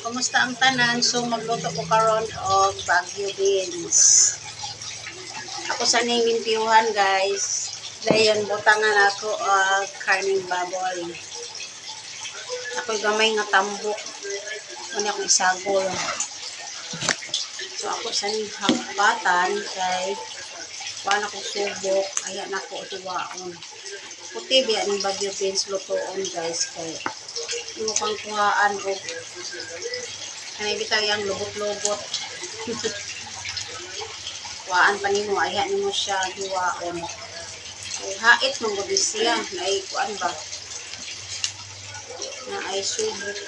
Kumusta ang tanan? So magluto ko karon og Baguio beans. Ako sa ning limpyuhan, guys. Dayon butangan ako og karning baboy. Ako'y gamay nga tambok. Muna akong isagol. So ako sa ning hapatan kay kuan ako subok, ayan ako hiwaon. Puti biya ning Baguio beans lutoon, guys, kay imo pang kuhaan og kanay bitaw yang lubot-lubot. Kuhaan pa nimo, ayan nimo siya hiwaon. Kay hait man gud siya, naay kuan ba? Na ay subok.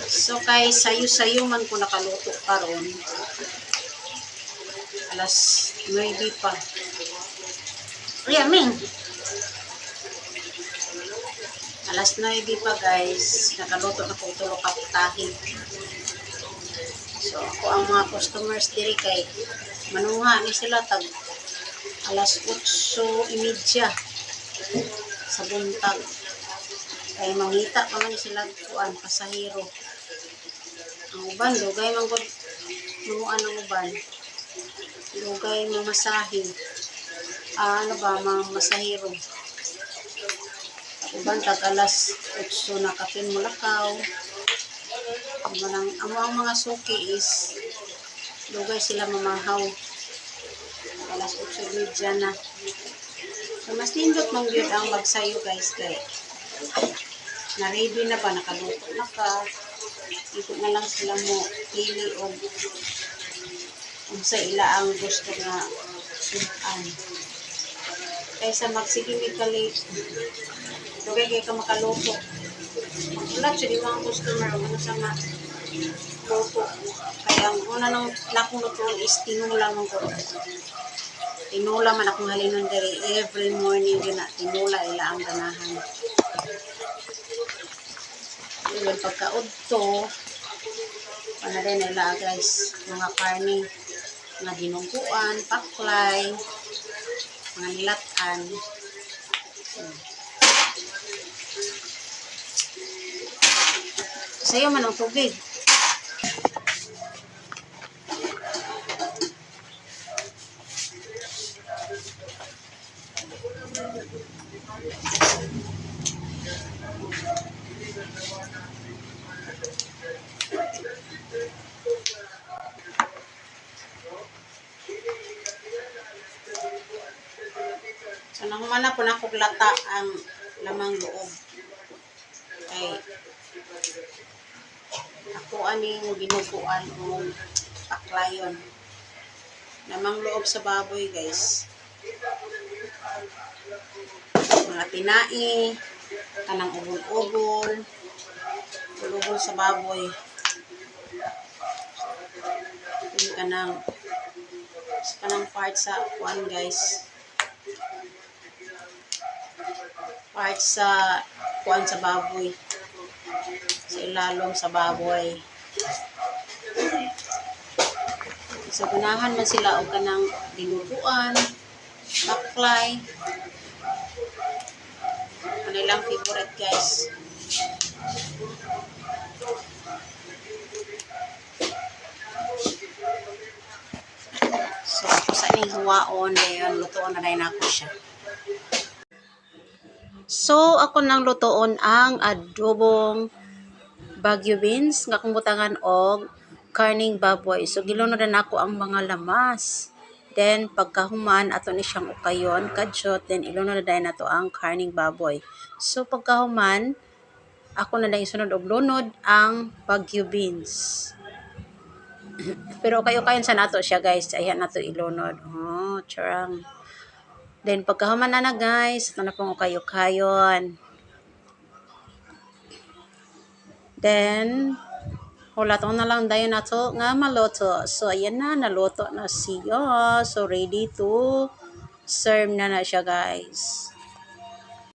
So kay sayo-sayo man ko nakaluto karon. Alas 9 pa. Uy, aming. Alas 9 pa, guys. Nakaluto na ko tulo ka putahe. So ako ang mga customers diri kay manuha ni sila tag alas 8:30 sa buntag. Kay mangita pa man ni sila kuan pasahero. Ang uban dugay man gud muan ang uban. Dugay mamasahe. Ah, ano ba, mga masahero. Ang uban tag alas 8 na kapin mulakaw. Ang mga suki is dugay sila mamahaw. Alas 8:30 na. So mas nindot man gyud ang magsayo, guys, kay na ready na ba, nakaluto na ka. Iko na lang sila mo pili og unsa ila ang gusto nga sudan. Kaysa magsige mi ka late, dugay kay ka makaluto. Magulat jud yung mga customer og ano sa nga luto. Kaya ang una nang nakong lutuon is tinula man ko. Tinula man akong halinon diri every morning yun na tinula ila ang ganahan. Yun, pagkaudto, ano din nila, guys, mga karne, mga dinuguan, paklay, mga nilatan. So, sayo man ang tubig. So, nahuman na po na akong lata ang lamang loob. Kay ako aning ginuguan og paklayon. Lamang loob sa baboy, guys. Mga tinai, kanang ubol-ubol, ubol sa baboy. Yung kanang part sa kuan, guys. Part sa kuan sa baboy. Sa ilalom sa baboy. So ganahan man sila og kanang dinuguan, paklay. Ano lang favorite, guys. So ako sa ning huwaon dayon lutuon na dayon nako siya. So ako nang lutoon ang adobong Baguio beans nga akong butangan og karning baboy. So gilunod na nako ang mga lamas. Then pagkahuman ato ni siyang ukayon, kadyot, then ilunod na dayon nato ang karning baboy. So pagkahuman ako na lang isunod og lunod ang Baguio beans. Pero ukay-ukayon sa nato siya, guys, ayan nato ilunod. Oh, charang. Then pagkahuman na na, guys, ato na pong ukay-ukayon. Then hulaton na lang dayon nato nga maluto. So ayan na, naluto na siya. So ready to serve na na siya, guys.